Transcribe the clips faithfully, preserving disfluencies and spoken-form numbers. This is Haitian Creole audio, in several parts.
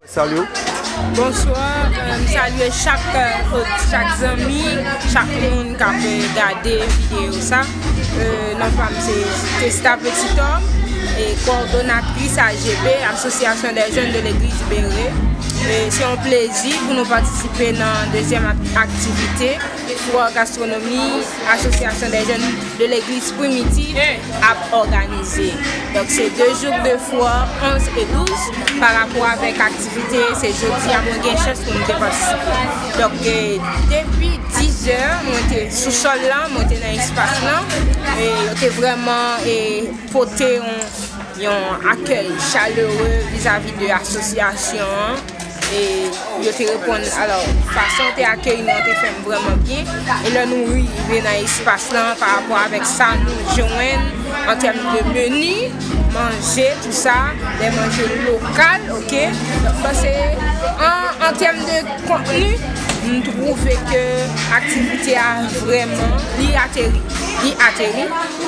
Salye w. Bonswa, euh, m salye chak, euh, chak zanmi, chak moun k ap, euh, gade videyo sa. Euh, non pa m se Testa Petit Homme, e kowòdonatris A G B, Association des Jeunes de l'Église Béré. E se yon plezi pou nou patisipe nan dezyèm ak-, aktivite Fwa Gastwonomi, Association des Jeunes de l'Église Primitive ap òganize. Donk, se de jou de fwa, onz e douz, pa rapò avèk aktivite, se jodi a mwen gen chans pou m te patisipe. Donk, e, depi dizè, mwen te sou sòl lan, mwen te nan espas lan, e yo te vrèman, e, pote yon, yon akèy chalere vizavi de asosyasyon an. E yo te reponn, alò, fason yo te akeyi nou an te fè m vrèman byen. E lè nou rive nan espas lan, pa rapò avèk sa nou jwenn an tèm de meni, manje, tou sa, de manje lokal, oke? Donk, m panse, an, an tèm de kontni, m twouve ke aktivite a vrèman, li ateri. Li ateri.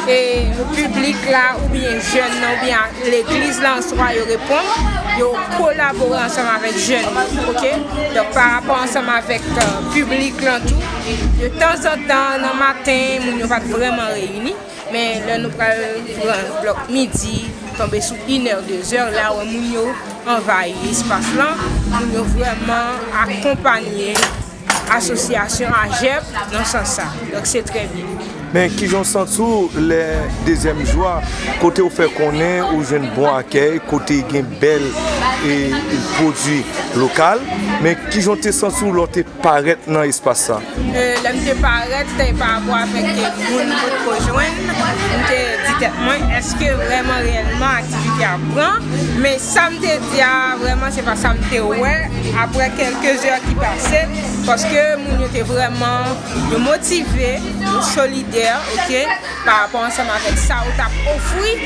E piblik la, oubyen jèn nan, oubyen legliz la an swa, yo reponn, yo kolabore ansanm avèk jèn yo, oke? Donk, pa rapò ansanm avèk, euh, piblik lan tou, de tanzantan, nan maten, moun yo pa t vrèman reyini, men lè nou pral pran blòk midi, tonbe sou inè, dezè, la wè moun yo anvayi espas lan, moun yo vrèman akonpanye asosyasyon AJEP nan sans sa. Donk, se trè byen. Men kijan w santi w lè dezyèm jou a, kote w fè konnen ou jwenn bon akèy, kote gen bèl, e, e, pwodui lokal, men kijan w te santi w lè w te parèt nan espas sa? E, lè m te parèt, e, pa rapò avèk moun m potko jwenn, m te di tèt mwen, èske vrèman, reyèlman, aktivite a pran? Men sa m te di a, vrèman, se pa sa m te wè. Apre kèlke zè ki pase, paske moun yo te vrèman, yo motive, yo solidè, oke, pa rapò ansanm avèk sa ou t ap ofri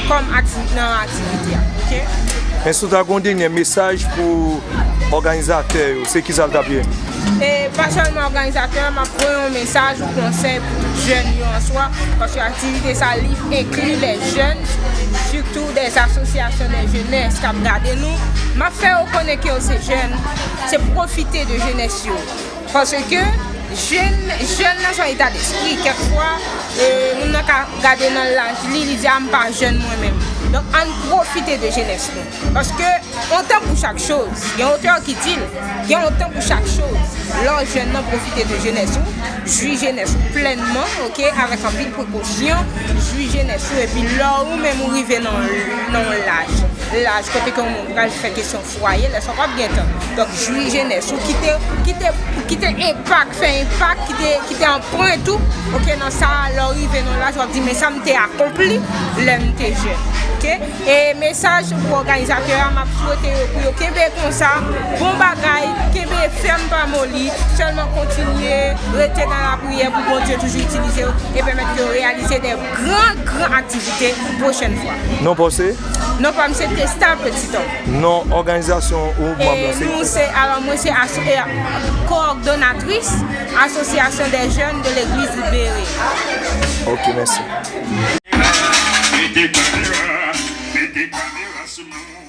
kòm akti-, nan aktivite a, oke? Men si w ta gen yon dènye mesaj pou òganizatè yo, se kisa l t ap ye? E pa sèlman òganizatè, m ap voye yon mesaj ou konsèy pou tout jèn yo an swa, paske aktivite sa, li enkli lè jèn, sitou dè asosyasyon dè jenès k ap gade nou. M ap fè yo konnen ke yo se jèn, se pwofite de jenès yo. Paske jèn, jèn nan se yon eta despri. Kèk fwa, e, moun nan ka gade nan laj li, li di, "A, m pa jèn mwen menm." Donk, ann pwofite de jenès nou. Paske yon tan pou chak choz. Gen otè ki di l, gen yon tan pou chak choz. Lè w jèn nan, pwofite de jenès ou, jwi jenès ou plènman, oke, avèk anpil prekosyon, jwi jenès ou, epi lè ou menm ou rive nan, nan yon laj, laj kote ke yon moun pral fè kesyon fwaye, lè sa w p ap gen tan. Donk, jwi jenès ou, kite, kite, kite enpak, fè enpak, kite, kite anprent ou, oke, nan sa, lè w rive nan laj, w ap di, "Men sa m te akonpli lè m te jèn." Oke? E mesaj pou òganizatè a, m ap swete yo pou yo kenbe konsa, bon bagay, kenbe fèm pa moli, sèlman kontinye rete nan lapriyè pou Bondye toujou itilize yo e pèmèt ke yo reyalize de gran, gran aktivite pwochèn fwa. Non pa w se? Non pa m se Testa Petit Homme. Non òganizasyon ou manm lan se? E nou se, alò mwen se aso-, e, kowòdonatris Association des Jeunes de l'Église Béré. Ok, mèsi. Mete kamera, mete kamera sou nou.